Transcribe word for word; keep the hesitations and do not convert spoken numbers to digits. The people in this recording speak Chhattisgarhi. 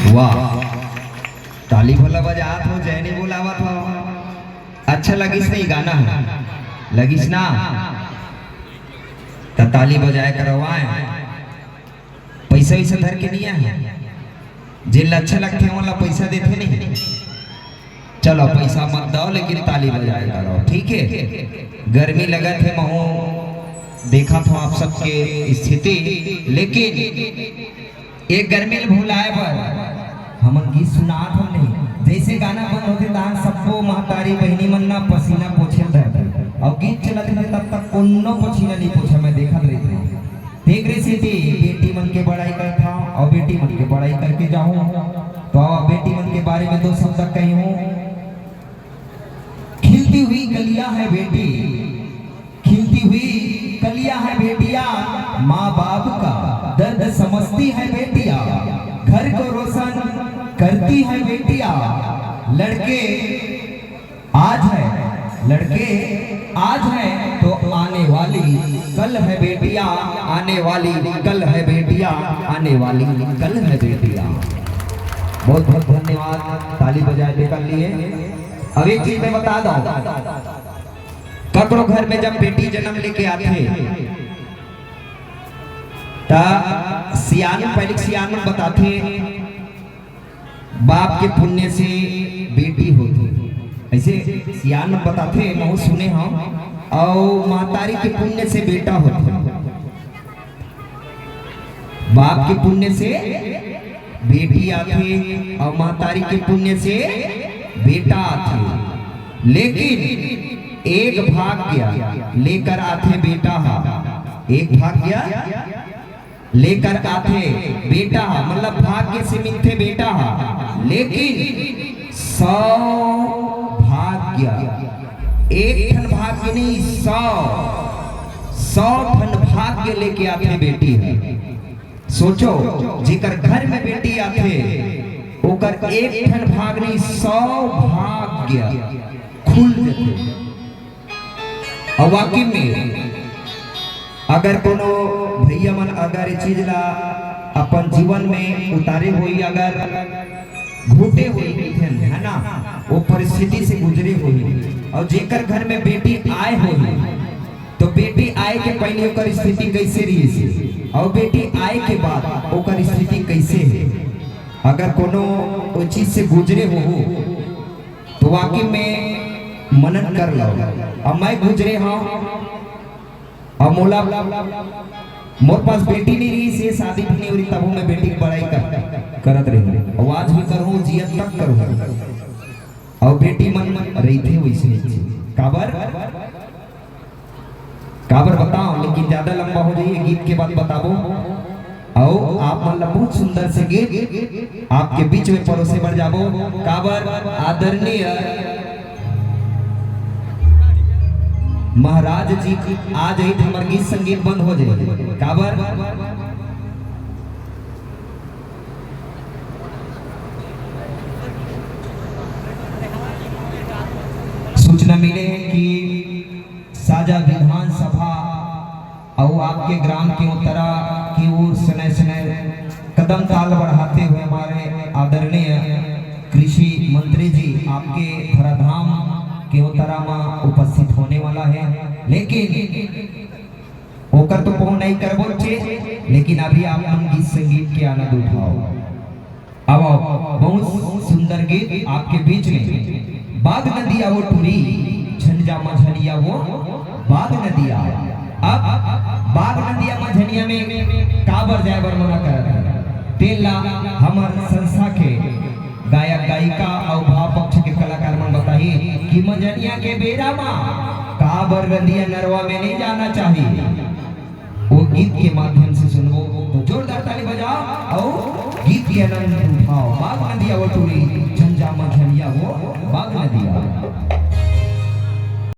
वाह, ताली भला बजात हो, जय नहीं बोलावत हो। अच्छा लगिस नहीं गाना ह? लगिस ना? त ताली बजाए करवाए। पैसा वैसा धर के नहीं आए? जेन ला अच्छा लगथे, ओन ला पैसा देथे नहीं? चलो, पैसा मत दो, लेकिन ताली बजाए करो, ठीक है? गर्मी लगत है, महू देखत हो आप सबके स्थिति, लेकिन एक गर्मी ल भुलाए बर हमन गीत सुनात हन नहीं। जैसे गाना बंद होथे, तहां सब्बो महतारी बहिनी मन ना पसीना पोछे ल धरथे, अउ गीत चलत रहिथे, तब तक कोनो पसीना नहीं पोछा, मैं देखत रहिथंव। तेकरे सेती बेटी मन के बड़ाई करथंव अउ बेटी मन के बड़ाई करके जाहूं। तो बेटी मन के बारे में दो शब्द कहूं। खिलती हुई कलियां है बेटी, खिलती हुई कलियां है बेटियां, माँ बाप का दर्द समझती है बेटियां, घर को रोशन करती है बेटियां। लड़के आज है, लड़के आज है तो आने वाली कल है बेटियां, आने वाली कल है बेटियां, आने वाली कल है बेटियां। बहुत बहुत धन्यवाद ताली बजाए के लिए। अब एक चीज मैं बता दंव, ककरो घर में जब बेटी जन्म लेके आथे, त सियान, पहले सियान मन बताथे, बाप के पुण्य से बेटी होथे, ऐसे सियान मन बताथे, महू सुने हंव, अउ महतारी के पुण्य से बेटा होथे। बाप के पुण्य से बेटी आथे अउ महतारी के पुण्य से बेटा आथे, लेकिन एक भाग्य लेकर आथे बेटा हा, एक भाग्य लेकर आथे बेटा हा, मतलब भाग्य से मिलथे बेटा हा, लेकिन सौ भाग्य, एक ठन भाग्य नहीं, सौ, सौ ठन भाग्य लेके आथे बेटी ह। सोचो, जेकर घर में बेटी आथे, ओकर एक ठन भाग नहीं, सौ भाग्य खुल जथे। अउ वाकई में अगर कोनो भैया मन अगर ये चीज ला अपन जीवन में उतारे होही, अगर घुटे होही, कहिथन, है ना, वो परिस्थिति से गुजरे होही, अउ जेकर घर में बेटी आए होही, तो बेटी आए के पहले ओकर स्थिति कैसे रहिस हे, अउ बेटी आए के बाद ओकर स्थिति कैसे हे, अगर कोनो वो चीज से गुजरे होहू, तो वाकई में मनन कर लो। अब मैं गुजरे हंव, अब मोला, मोर पास बेटी नहीं रहिस हे, शादी भी नहीं हो रही, तभो मैं बेटी के बड़ाई कर, करत रहिहूं, अउ आज भी करहूं, जियत तक करहूं। अउ बेटी मन रहिथे वैसे ही। काबर? काबर बताओ, लेकिन ज्यादा लंबा हो जाही, गीत के बाद बताबो। अउ आप मन ला बहुत सुंदर से गीत आपके बीच में परोसे बर जाबो। काबर आदरणीय महाराज जी आ जाही त हमर गीत संगीत बंद हो जाही। काबर? सूचना मिले हे कि साजा विधानसभा अउ आपके ग्राम के ओतरा के ओर सनय सनय कदम ताल बढ़ाते हुए हमारे आदरणीय कृषि मंत्री जी आपके धराधाम के ओतरा म उपस्थित होने वाला हे, लेकिन ओकर तो पहुंच नहीं करबो चे, लेकिन अभी आप मन गीत संगीत के आनंद उठाओ। अब आओ, बहुत सुंदर गीत आपके बीच में। बाग नदिया वो टूरी, झंझा मझनिया वो बाग नदिया। अब बाग नदिया मझनिया में काबर जाए बर मना करत हे? तेला हमर संस्था के गायक गायिका अउ भाव पक्ष के कलाकार मन बताही कि मझनिया के बेरा मा काबर नदिया नरवा में नहीं जाना चाहिए। वो गीत के माध्यम से सुनबो, तो जोरदार ताली बजाओ अउ गीत के आनंद उठाओ। बाग नदिया वो टूरी, झंझा मझनिया वो